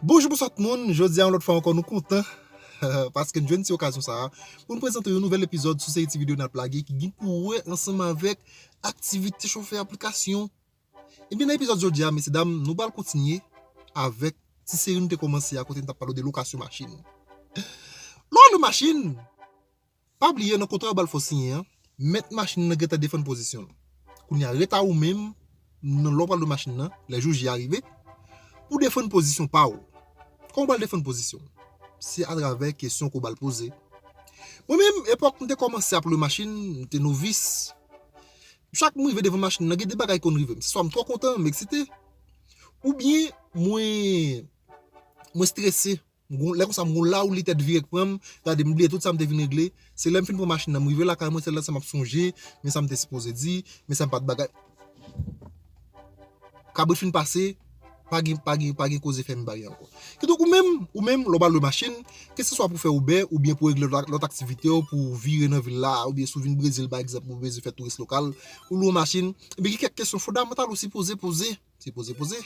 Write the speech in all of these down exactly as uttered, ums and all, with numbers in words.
Bonjou, bonswa tout moun. Jodi a, yon lòt fwa ankò, nou kontan paske n jwenn ti okazyon sa a pou n prezante yon nouvèl epizòd sou seri ti videyo n ap lage ki gen pou wè ansanm avèk aktivite chofè aplikasyon. Ebyen, nan epizòd jodi a, mesye dam, nou pral kontinye avèk ti seri nou te kòmanse a kote n t ap pale de lokasyon machin. Lè w lwe machin, pa bliye nan kontra yo ba l fè w siyen an, mèt machin nan gentan defann pozisyon l. Kounye a, reta ou menm, nan lè w pral lwe machin nan, lè jou J a rive, pou defann pozisyon pa w. Kòman w pral defann pozisyon w? Se atravè kesyon ke w ba l poze. Mwen menm, epòk m te kòmanse ap lwe machin, m te novis. Chak m rive devan machin nan, gen de bagay konn rive m. Se swa m twò kontan, m eksite, oubyen mwen, mwen strese. M gon, lè konsa, m gon lawli tèt vire k pran m, gade m bliye tout sa m te vin regle. Se lè m fin pran machin nan, m rive lakay mwen, se lè sa m ap sonje, men sa m te sipoze di, men sa m pa t bagay. Kabrit fin pase, pa gen, pa gen, pa gen koze fè m bagay ankò. Kidonk, ou menm, ou menm, lè w pral lwe machin, keseswa pou fè Uber, oubyen pou regle lòt, lòt aktivite w, pou w vire nan vil la, oubyen si w vin Brezil, pa egzanp, ou bezwen fè touris lokal, ou lwe yon machin, ebyen, gen kèk kesyon fondamantal ou sipoze poze. Sipoze poze.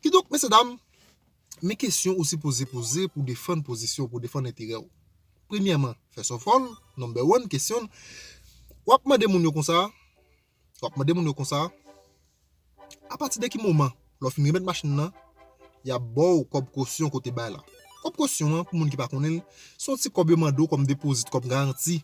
Kidonk, mesye dam, men kesyon ou sipoze poze pou defann pozisyon w, pou defann enterè w. Premyèman, first of all, number one, kesyon, w ap mande moun yo konsa, w ap mande moun yo konsa, apati de ki moman, lè w fin remèt machin nan, y ap ba w kòb kosyon ke w te bay la? Kòb kosyon an, pou moun ki pa konnen l, se yon ti kòb yo mande w kòm depozit, kòm garanti.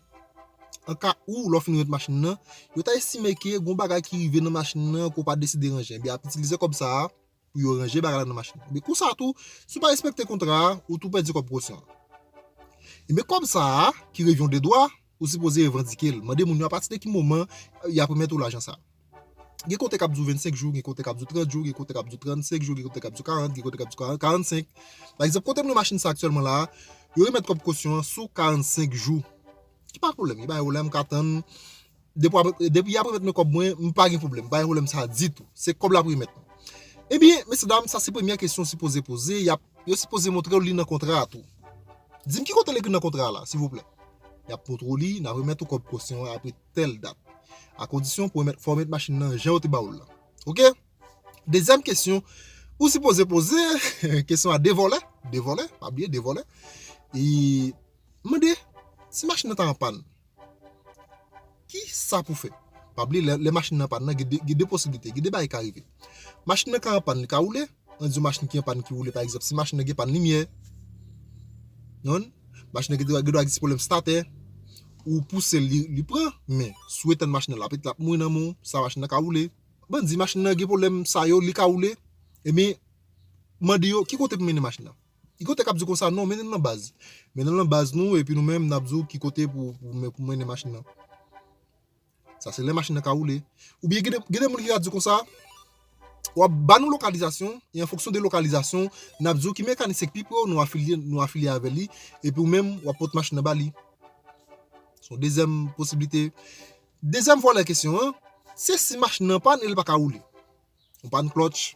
An ka ou, lè w fin remèt machin nan, yo ta estime ke gon bagay ki rive nan machin nan ke w pa deside ranje. Ebyen, y ap itilize kòb sa a pou yo ranje bagay la nan machin nan. Men konsa tou, si w pa respekte kontra a, ou tou pèdi kòb kosyon an. Ebyen, kòb sa a, ki revyen w de dwa, ou sipoze revandike l. Mande moun yo apati de ki moman y ap remèt ou lajan sa a. Gen kote k ap di w vennsenk jou, gen kote k ap di w trant jou, gen kote k ap di w trannsenk jou, gen kote k ap di w karant, gen kote k ap di w karannsenk. Pa egzanp, kote m lwe machin sa aktyèlman la a, yo remèt kòb kosyon an sou karannsenk jou. Ki pa pwoblèm, li pa gen pwoblèm, m ka tann. Depi, depi y ap remèt mwen kòb mwen, m pa gen pwoblèm, m pa gen pwoblèm sa ditou. Se kòb la pou remèt mwen. Ebyen, mesye dam, sa se premyè kesyon w sipoze poze, y ap, yo sipoze montre w li nan kontra a tou. Di m ki kote l ekri nan kontra a la, silvouplè. Y ap montre w li, n ap remèt ou kòb kosyon an apre tèl dat. A kondisyon pou remèt, fò w remèt machin nan jan yo te ba w l la. Oke? Dezyèm kesyon, ou sipoze poze, kesyon a de vòlè, de vòlè, pa bliye, de vòlè. E mande, si machin nan ta an pàn, ki sa pou fè? Pa bliye, lè, lè machin nan an pàn nan, gen de, gen de posiblite, gen de bagay ka rive. Machin nan ka an pàn, li ka woule, ann di yon machin ki an pàn ki woule, pa egzanp, si machin nan gen pàn limyè, non? Machin nan gen dwa, gen dwa gen ti pwoblèm statè, ou pouse l, li, li pran, men si w etann machin nan, l ap, l ap mouri nan men w, sa machin nan ka woule. Ban di machin nan gen pwoblèm sa yo, li ka woule, ebyen, mande yo, ki kote pou mennen machin nan? Ki kote k ap di konsa, non, mennen l nan baz. Mennen l nan baz nou, epi nou menm, n ap di w ki kote pou, pou, pou mennen machin nan. Sa se lè machin nan ka woule. Oubyen gen de, gen de moun ki ka di konsa, w ap ba nou lokalizasyon, e an fonksyon de lokalizasyon, n ap di w ki mekanisyen k pi pre w, nou afilye, nou afilye avè li, epi ou menm, w ap pote machin nan ba li. Se yon dezyèm posiblite. Dezyèm vòlè kesyon an, se si machin nan pàn e li pa ka woule. Yon pàn klòtch,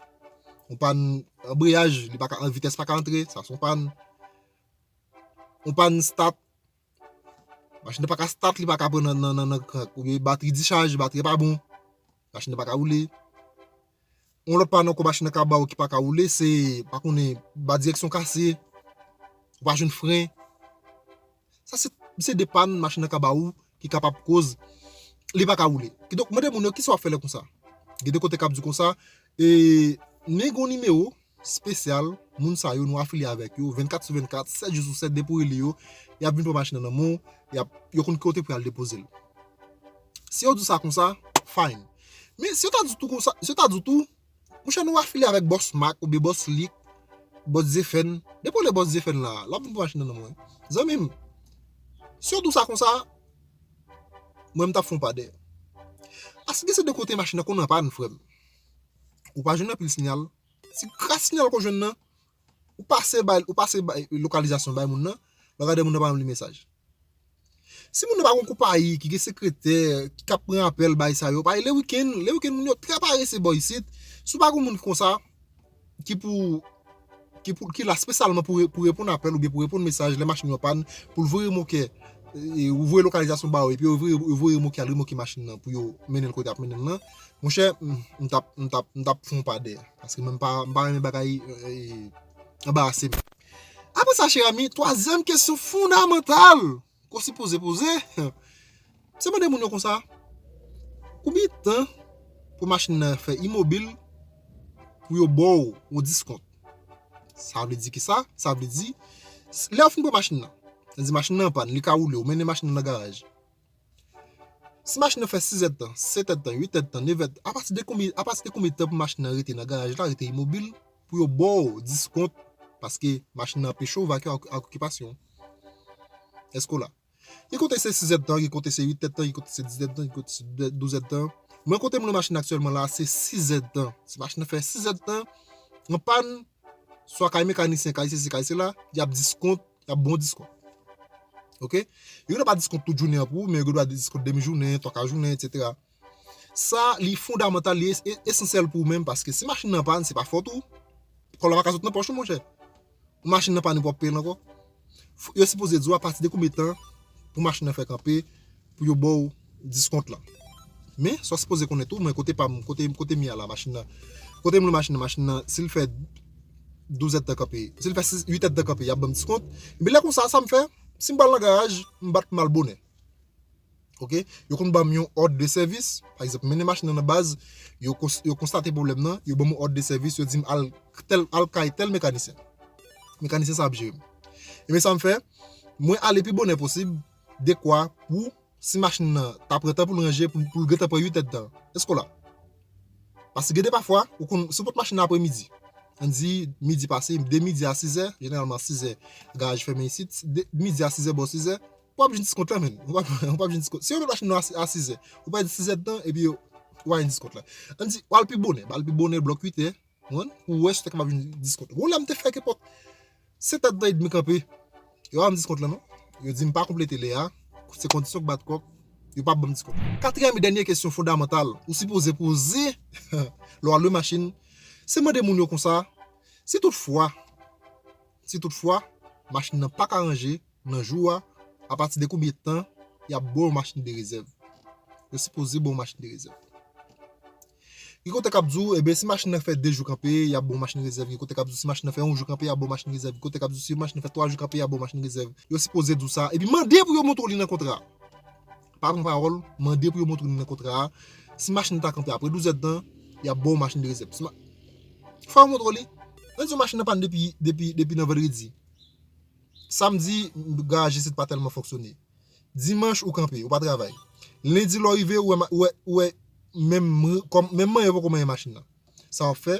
yon pàn anbreyaj, li pa ka, vitès pa ka antre, sa se yon pàn. Yon pàn stat, machin nan pa ka stat, li pa ka pran nan, nan, nan, nan krank, oubyen batri dichaj, batri pa bon, machin nan pa ka woule. Yon lòt pàn ankò machin nan ka ba w ki pa ka woule, se, pa konnen, ba direksyon kase, ou pa jwenn fren. Sa se, se de pàn machin nan ka ba ou ki kapab koz li pa ka woule. Kidonk, mande moun yo kisa w ap fè lè konsa. Gen de kote k ap di konsa, e, men gon nimewo espesyal, moun sa yo, nou afilye avèk yo, vennkat sou vennkat, sèt jou sou sèt, depi w rele yo, y ap vin pran machin nan nan men w, y ap, yo konn ki kote pou y al depoze l. Si yo di w sa konsa, fine. Men si yo ta di w tou konsa, si yo ta di w tou, monchè, nou afilye avèk Bòs Mak oubyen Bòs Lik, Bòs Zefèn. Depi w rele Bòs Zefèn la, l ap vin pran machin nan nan men w. Zanmi m, si yo di w sa konsa, mwen, m t ap fè yon pa dèyè. Paske se de kote machin nan konn an pàn, frè m. Ou pa jwenn anpil siyal. Ti kras siyal ke w jwenn nan, ou pase bay, ou pase bay lokalizasyon bay moun nan, lè w gade moun nan pa janm li mesaj. Si moun nan pa gon konpayi ki gen sekretè, ki ap pran apèl bay sa yo, paske le wikenn, le wikenn moun yo trè parese bò isit. Si w pa gon moun ki konsa, ki pou, ki pou, ki la espesyalman pou, pou reponn apèl oubyen pou reponn mesaj lè machin yo an pàn, pou l voye remòkè, e, ou voye lokalizasyon ba yo, epi yo voye, yo voye remòkè al remòke machin nan pou yo mennen l kote y ap mennen l nan, monchè, m, m t ap, m t ap, m t ap fè yon pa dèyè. Paske mwen m pa, m pa renmen bagay, e, anbarase m. Apre sa, chè zanmi, twazyèm kesyon fondamantal ke w sipoze poze, se mande moun yo konsa, konbyen tan pou machin nan fè imobil pou yo ba w yon diskont? Sa vle di ki sa? Sa vle di, lè w fin pran machin nan, sa di machin nan anpàn, li ka woule, ou mennen machin nan nan garaj. Si machin nan fè sis èdtan, sèt èdtan, uit èdtan, nèf èdtan, apati de konbyen, apati de konbyen tan pou machin nan rete nan garaj la, rete imobil, pou yo ba w diskont, paske machin nan anpeche w vakye ak, ak okipasyon? Èske w la? Gen kote se sis èdtan, gen kote se uit èdtan, gen kote se dis èdtan, gen kote se douz èdtan. Mwen, kote m lwe machin aktyèlman la, se sis èdtan. Si machin nan fè sis èdtan, anpàn, swa kay mekanisyen, kay sesi, kay sela, y ap diskont, y ap ba w diskont. Oke? Yo gen dwa pa diskont tout jounen an pou ou, men yo gen dwa diskont demi jounen, twa ka jounen, etsetera. Sa, li fondamantal, li es-, e-, esansyèl pou ou menm, paske si machin nan anpàn, se pa fòt ou. Kòb la pa ka sot nan pòch ou, monchè. Machin nan pa ni pou w ap peye l ankò. F-, yo sipoze di w apati de konbyen tan pou machin nan fè kanpe, pou yo ba w diskont lan. Men, sa w sipoze konnen tou, mwen, kote pa m, kote, kote m ye a la, machin nan, kote m lwe machin nan, machin nan, si l fè douz èdtan kanpe, si l fè sis, uit èdtan kanpe, y ap ban m diskont. Ebyen, lè konsa, sa m fè, si m pral nan garaj, m bat pou m al bonè. Oke? Yo konn ban m yon òd de sèvis, pa egzanp, mennen machin nan nan baz, yo kons-, yo konstate pwoblèm nan, yo ban m yon òd de sèvis, yo di m al tèl, al kay tèl mekanisyen. Mekanisyen sa ap jere m. Ebyen, sa m fè, mwen ale pi bonè posib, dekwa pou si machin nan ta pran tan pou l ranje, pou, pou l gentan pran uit èdtan. Èske w la? Paske gen de pafwa, ou konn, si w pot machin nan apremidi, ann di midi pase, de midi a sizè, jeneralman sizè, garaj fèmen isit, de midi a sizè, bò sizè, w ap jwenn diskont lan, menn. W ap, w ap jwenn diskont. Si yo met machin nan a, a sizè, ou pèdi sizèdtan, epi yo, w a jwenn diskont lan. Ann di, w al pi bonè, w al pi bonè, blòk uitè, ou konprann? Pou w wè si w ta kapab jwenn diskont. Gon lè m te fè kenpòt sèt èdtan edmi kanpe. Yo pa ban m diskont lan, non. Yo di m pa konplete lè a. Se kondisyon k bat kòk. Yo pa ban m diskont. Katriyèm e dènye kesyon fondamantal ou sipoze poze lè w al lwe machin, se mande moun yo konsa, si toutfwa, si toutfwa, machin nan pa ka ranje nan jou a, apati de konbyen tan y ap ba w machin de rezèv? Yo sipoze ba w machin de rezèv. Gen kote k ap di w, ebyen, si machin nan fè de jou kanpe, y ap ba w machin rezèv. Gen kote k ap di w, si machin nan fè yon jou kanpe, y ap ba w machin rezèv. Gen kote k ap di w, si machin nan fè twa jou kanpe, y ap ba w machin rezèv. Yo sipoze di w sa. Epi mande pou yo montre w li nan kontra a. Pa pran pawòl, mande pou yo montre w li nan kontra a. Si machin nan ta kanpe apre douz èdtan, y ap ba w machin de rezèv. Si ma-, fò yo montre w li. Ann di w machin nan pann depi, depi, depi nan vandredi. Samdi, garaj isit pa tèlman fonksyone. Dimanch, ou kanpe, ou pa travay. Lendi, lè w rive, ou wè ma-, ou wè, ou wè menm, kòm, menm manyen poko manyen machin nan. Sa w ap fè,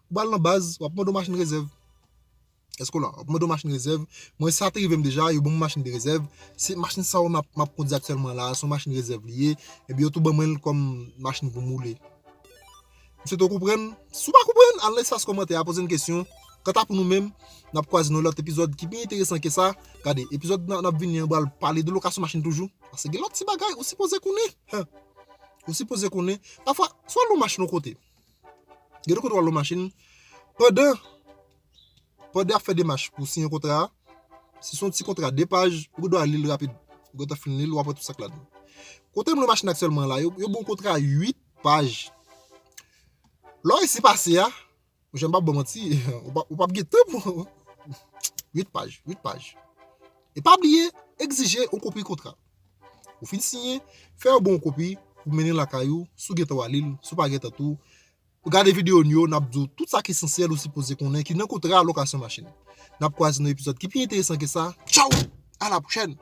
ou pral nan baz, w ap mande yon machin rezèv. Èske w la? W ap mande yon machin rezèv. Mwen, sa te rive m deja, yo ban m yon machin de rezèv. Se machin sa yo m ap, m ap kondi aktyèlman la, se yon machin rezèv li ye. Epi yo tou ban mwen l kòm machin pou m woule. M swete w konprann. Si w pa konprann, al nan espas kòmantè a, poze n kesyon. Kanta pou nou menm, n ap kwaze nan lòt epizòd ki pi enteresan ke sa. Gade, epizòd n ap vini an pral pale de lokasyon machin toujou. Paske gen lòt ti bagay ou sipoze konnen. Hen. Ou sipoze konnen. Pafwa, si w al lwe machin yon kote, gen de kote w al lwe machin, pandan pandan y ap fè demach pou siyen kontra a, si se yon ti kontra de paj, ou gen dwa li l rapid. Ou gentan fin li l, w ap wè tout sa k ladan l. Kote m lwe machin aktyèlman la, yo, yo ba w kontra uit paj. Lè w resi pase a, monchè, m p ap ba w manti, ou p ap, ou p ap gen tan pou uit paj, uit paj. E pa bliye, egzije yon kopi kontra. Ou fin siyen, fè yo ba w yon kopi pou mennen lakay ou, si w gentan w al li l, si w pa gentan tou, gade videyo n yo, n ap di w tout sa ki esansyèl ou sipoze konnen ki nan kontra lokasyon machin. N ap kwaze nan epizòd ki pi enteresan ke sa. Tchaw! A la pwochèn!